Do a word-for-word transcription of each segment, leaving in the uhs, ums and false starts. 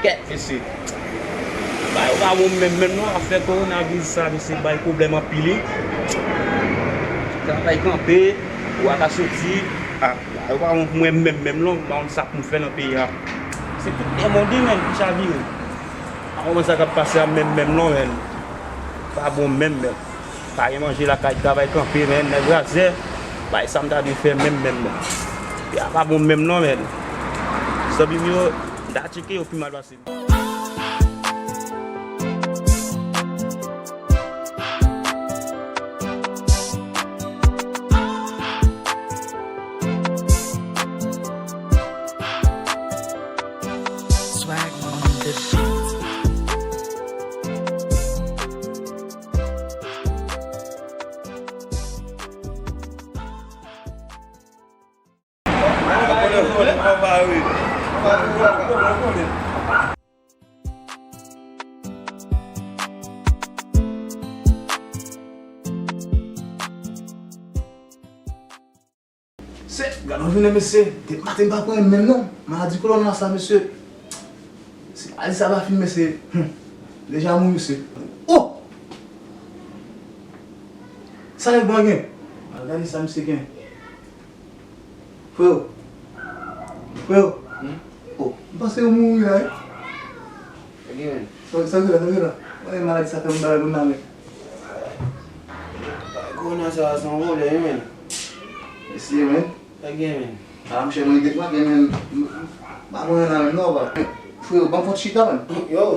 Kèt, mesye. Bagay yo pa bon menm menm non, afè kowonaviris sa, mesye, bay pwoblèm anpil wi. Travay kanpe, ou pa ka soti. Ah, bagay yo pa bon pou mwen menm menm non, m pa konn sa pou m fè nan peyi a. Se tout lèmonn wi, menm, ki chavire. Pa konprann sa k ap pase a menm menm non, menm. Pa bon menm menm. Pa gen manje lakay, travay kanpe, menm, nèg razè. Bay sa m ta dwe fè menm menm non. Ya pa bon menm non, menm. Zanmi m yo, m ta tcheke yo pi mal pase m. Swag on the beat. Se, gade yon jounen, mesye. Depi maten m pa pran menm non. Maladi kolona sa, mesye. Si maladi sa pa fin, mesye. Hmm. Deja mouri, mesye. Oh! Sa nèg ban gen? Al gade sa misye gen. Freo. Freo. Hmm? Oh, m panse ou mouri la, wi. Sa gen, menn? Sa, sa gen la, sa gen la. Wè, maladi sa fè moun bagay moun nan, men. Kòman sa, se yon vòlè, wi, menn. Mesye, menn. Sa gen, menn? A, monchè, mwen gen twa gen, menn. M, m, m pa konn nan menm non, papa. Freo, ban m fon ti chita, menn. Yo.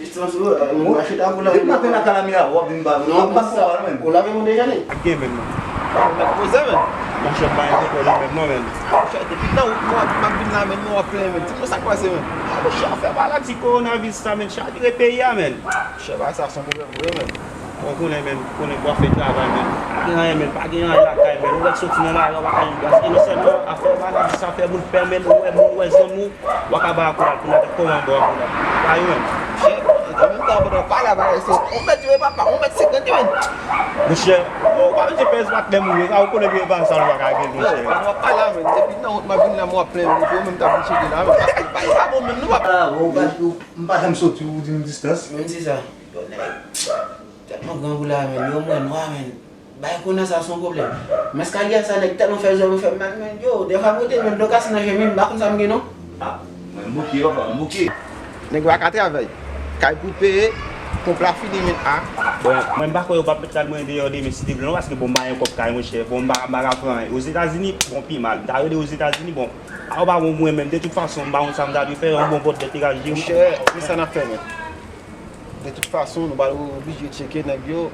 Distans ou, mwen mache ta pou la. Depi maten la kalami a, w ap vin ba mwen. Non, w ap pase sa, menn. Ou lave men w deja, nèg? Ap gen, menn. Ou ap poze, menn. Monchè, pa gen pwoblèm menm non, menn. Monchè, depi nan wout mwen, m ap vin la, menn, men w ap plenyen, menn. Di mwen sa k pase, menn. Monchè, afè maladi kowonaviris sa, menn, chavire peyi a, menn. Monchè, bagay sa se yon pwoblèm vre, menn. Bon, konnen, menn, konnen pou w ap fè travay, menn. Pa gen anyen, menn, pa gen anyen lakay, menn. Ou wè soti nan lari a, w pa ka jwenn gaz. E non sèlman afè maladi sa fè moun pè, menn, ou wè moun, ou wè zanmi w, w pa ka ba akouraj pou nan tèt kòman ba w akouraj. Pa yo menm. Chè, an menm tan, pandan w pale a bagay, se yon mèt yo ye, papa, yon mèt senkant yo, menn. Monchè, ou pa bezwen pèse patnè m ou ye, sa ou konnen byen pa sa nou pa ka gen, monchè. Yo, pandan w ap pale a, menn, depi nan wout m ap vin la, mwen w ap plenyen wout yo, menm t ap vin cheke la, menn, paske bagay pa bon menm, nou pa. Ah, bon, paske m pa janm soti, ou di m distans. Menm se sa. Yo, nèg, tèt mwen grangou la, menn, yo mwen nwa, menn. Bay kounye a sa se yon pwoblèm. Men eskalye a sa nèg tèlman fè zòrèy mwen fè m mal, men yo, dèfwa m rete men dlo kase nan je m, m pa konn sa m gen non. Ah, mwen m bouke, papa, m bouke. Nèg yo pa ka travay. Kay pou peye, ponp la fini, men a. Bon, mwen m pa kwè yo p ap met kay mwen deyò demen si te vle non, paske bon, m pa gen kòb kay, monchè. Bon, m pa, m pa ka pran anyen. Ozetazini, bon, pi mal. M ta rete Ozetazini, bon, a, yo pa bon pou mwen menm. De tout fason, m pa konn sa m ta dwe fè, yon bon vòt dèt te ka jere. Monchè, men sa n ap fè, men. De tout fason, nou pral oblije tcheke nèg yo.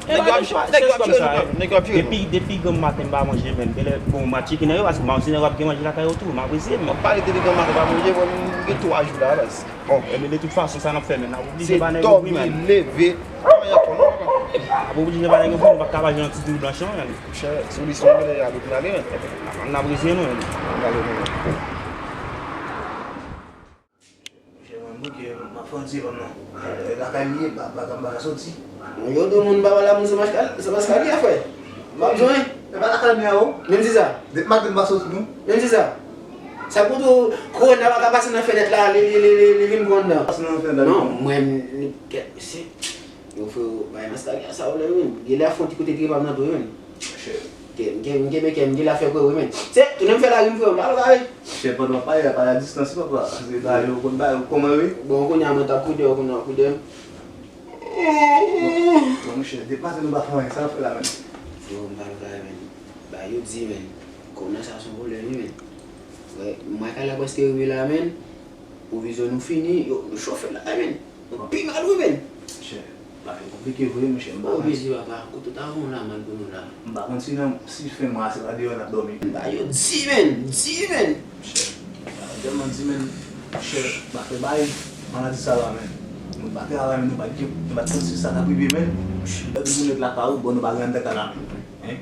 Nèg yo ap jere, nèg yo ap jere, nèg yo ap jere. Depi, depi granm maten m pa manje menm. Genlè, bon, m a tcheke nèg yo, paske m pa konn si nèg yo ap gen manje lakay yo tou, m apresye, men. W ap pale depi granm maten pa manje, bon, m gen twa jou la, baz. Bon. Ebyen, de tout fason, sa n ap fè, men? N ap oblije ba nèg yo wi, men. Se dòmi, leve, pa anyen ankò, non, papa. N ap oblije ba nèg yo wi, nou pa ka manje nan ti diri blanch, non, men. Monchè, solisyon genlè a, nou vin ale, men. N ap reziyen nou, men. N ale, men. Monchè, mwen, m bouke, m ap fè yon ti efò, non. E, lakay m ye, pa, pa, pa ka soti. Yo, tout moun pa pale a moun se maskal-, se maskali a, frè. M pa bezwen. E pa lakay m ye a, o. Menm si sa. Depi maten m pa soti, non. Menm si sa. Sa pou tou, kowona pa ka pase nan fenèt la, li, li, li, li, li vin pran anndan. Pase nan fenèt la, non, mwen, li, kèt, mesye. Yo, freo, bay maskali a sa, ou lè, wi. Genlè a fè yon ti kote trepam nan tou, wi, men. Monchè. Ke, m ke, m kenbe kè m, m gen lafè kwè wi, men. Se, tounen m fè lari m, frè, m pa al kare. Monchè, pandan w ap pale la, pale a distans, papa. Se bagay yo konn bagay yo kòman yo ye. Bon, kounye a, mwen t ap koudè, kounye a, koudè m. Bon, bon, monchè, depi maten nou pa fè anyen, sa n ap fè la, men? Frè, m pa al kare, men. Bagay yo di, men. Kounye a sa se yon pwoblèm, wi, men. Wè, mwen kay la prèske rive la, men. Pwovizyon nou fini, yo, nou chofe la, men. Nou pi mal wi, men. Monchè, bagay konplike vre, monchè, m pa konn. Oblije, papa, kote w ta voye yon lamann pou nou la? M pa konn si nan, si fen mwa a se pa deyò n ap dòmi. Ba yo di, men, di, men. Monchè, bagay tèlman di, men, monchè, bagay, maladi sa la, men. Nou pa travay, men nou pa t gen, nou pa t konn si sa t ap rive, men. Lè moun ret lakay ou, bon, nou pa gen anndan kay la, men. Hein?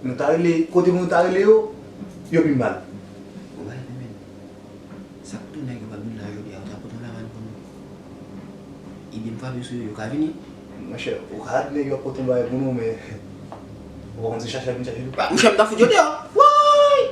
Nou ta rele, kote pou nou ta rele yo, yo pi mal. Ou pa rete, men. Sa k tou nèg yo p ap vin la jodi a, yo ta pote yon lamann pou nou. Ide m frape sou yo, yo ka vini. Monchè, ou ka di nèg yo ap pote yon bagay pou nou, men ou pa konn se chache y ap vin chache nou. Monchè, m ta fout yo deyò. Woy!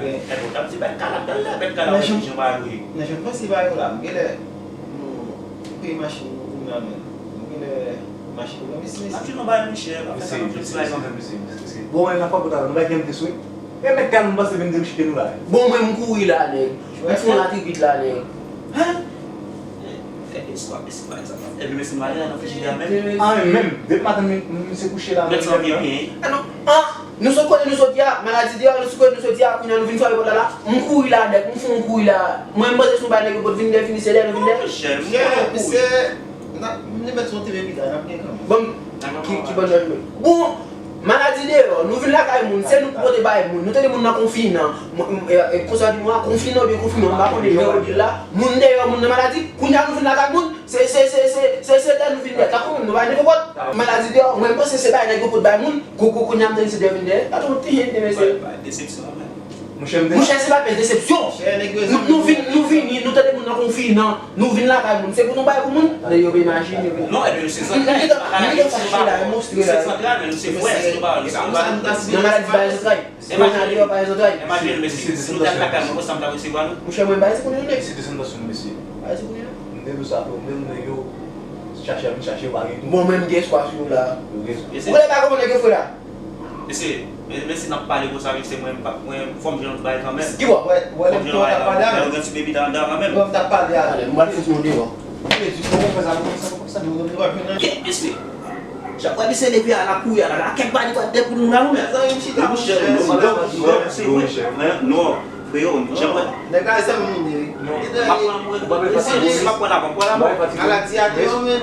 Enpòtan, se bèt kalap, talè bèt kalap, men jan, jan ba lwe. Nan jan m panse ba yo la, m genlè, nou, nou peye machin nou, nou la menm. Nou genlè machin nou, men si, si. N ap jwenn yon bagay, monchè, n ap fè sa, n ap fè ti bagay kanmenm. Bon, men n ap fè pòt la, nou bay kenbe sou. E mèt kay nou pase vin de richte nou la. Bon, mwen, m kouri la, nèg. M fè yon latribit la, nèg. Hein? Epi mesye nou ale nan frijidè a menm. Ah, menm, depi maten, men, men, misye kouche la, men, sa byen, byen. Ah, non. Ah, nou sot kote nou soti a, maladi deyò, nou sot kote nou soti a, kounye a nou vin frape pòt la la, m kouri la, nèg, m fè yon kouri la. Mwen, m panse se yon bagay nèg yo pot vin dè fini, se lè nou vin dè. Monchè, misye, n ap, nou mèt sou yon T V pita, n ap gen kanmenm. Bon, ki, ki bòn jan jwe. Bon, maladi deyò, nou vin lakay moun, se nou ki pote bay moun. Nou tande moun nan konfinan. Mwen, m, e, e, konsa di mwen, konfinan oubyen konfiman, m pa konnen jan yo di l la. Moun deyò, moun nan maladi, kounye a nou vin lakay moun, se, se, se, se, se, se lè nou vin dèyè. Tankou moun, nou pa gen pòt. Maladi deyò, mwen, m panse se bay nèg yo pot bay moun, kou, kou, kounye a m tande se deyò vin dèyè. Gade yon ti jèn de mesye. Bay, bay desepsyon, men. Monchè, m te Monchè, se pa pèl desepsyon. Monchè, nèg yo Nou, nou vin, nou vini, nou tande moun nan konfinan. Nou vin lakay moun, se pou nou bay pou moun? Nèg yo pa imajine, yo pa Non, epi se M, m santral, gentan, m gentan fache la, m monstre se la. Santral, men nou se frè, se nou pa, se nou pa. Nan maladi pa gen zantray. Imajine, imajine, mesye, si nou t al lakay mwen, konsa m t ap resevwa nou. Monchè, mwen, m pa rete konnen non, nèg. Se desann tansyon, mesye. Pa rete konnen non. M te di w sa, bro, m te di w nèg yo chache, ap vin chache, yo pa gen tou. Bon, mwen, m gen espwa sou yo la. Yo gen espwa. Ou konnen pa kòman nèg yo fè la? Mesye, men, men si n ap pale konsa, mesye, mwen, m pa, mwen, fò m jwenn yon bagay kanmenm. Ki bò? Wè, wè, lè m t ap pale avè w. Yon ti bebe anndan kanmenm. Wè, m t ap pale avè w. Mwen, m pral fout yon deyò. Kèt, mesye. Jan wè misye leve a la kouri a la, la kèt ba li pral dèpoul moun la, non, men. Mezanmi, m chita, monchè. Non, non, non, non, se vre. Non, non, freo, jan wè. Nèg la, se moun li ye. Non. M ap pran, m ap pran, m ap pran la, m ap pran la. Maladi a deyò, men.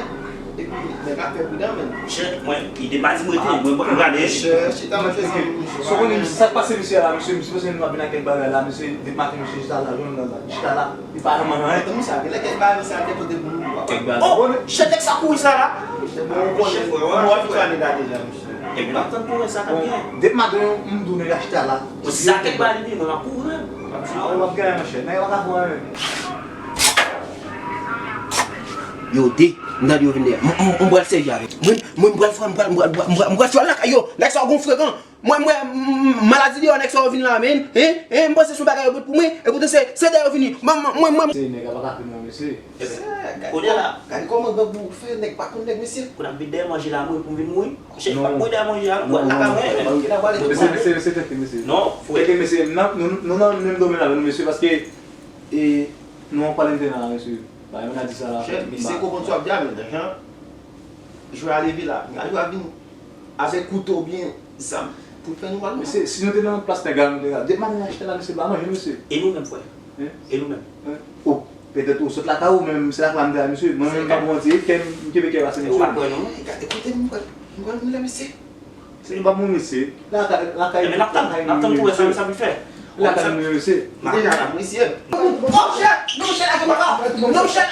Epi, nèg la fè pridan, men. Monchè, mwen, ide pa di m rete, mwen, mwen gade. Monchè, chita, monchè, sa, monchè. Sa konnen, sa k pase misye a la, misye, misye panse nou ap vin ak kèk bagay la, misye, depi maten, misye chita la, jwenn nan la, chita la, li pa janm anyen. Monchè, genlè kèk bagay misye ap depoze pou nou. Kèk bagay. Oh, chè, nèg sa kouri sa la. Monchè, bon, ou konnen, ou abitye ane la deja, monchè. Epi, m ap tann pou wè sa k ap gen. Depi maten, m di w nèg la chita la. Mwen, si sa kèk bagay li di, mwen, m ap kouri menm. M ap di, oh, w ap genyen, monchè, nèg la pa pran anyen. Yo, de, m tande yo vin dèyè. M, m, m pral sèvi avè yo. Mwen, mwen, m pral fè, m pral, m pral, m pral, m pral fè lakay yo. Nèg sa yo gon frekan. Mwen, mwen, m, m, maladi deyò, nèg sa yo vin la, men. Hein? Hein? M panse se yon bagay yo pot pou mwen. E poutan se, se dèyè yo vini. Mwen, mwen, mwen, mwen. Se nèg la pa ka pi non, mesye. Kounye a la. Gade kòman grangou fè, nèg pa konn nèg, mesye. Kounye a m vin dèyè manje la, mwen, pou m vin mouri. Chèf, pa mouri dèyè manje la, non, non, lakay mwen. Mesye, mesye, mesye, tèt, mesye. Non, frè. Tèt, mesye, nou, nou, nou nan menm domèn avè nou, mesye, paske, e, nou an kwalentèn la, mesye. Bagay mwen a di sa la. Chèf, misye konprann sa w ap di a, men, jan jwe a leve la. Nèg la jwe a vin avèk kouto oubyen zam pou l fè nou mal, non. Mesye, si nou te nan plas nèg la, nou te ka. Depi maten achte la, mesye, pa manje, mesye. E nou menm, frè? Hein? E nou menm? Hein? Oh, petèt ou sot lakay ou, men se lakay la m te al, mesye. Mwen menm, m pa pou manti, kè m, m kenbe kè pase, mesye. Ou pa kwè non, non. Gade, kote m pral, m pral mouri la, mesye. Se nou pa mouri, mesye. Lakay, lakay, lakay nou, mesye. Lakay nou, mesye. Monchè, non, monchè, lage m pa. Non, monchè.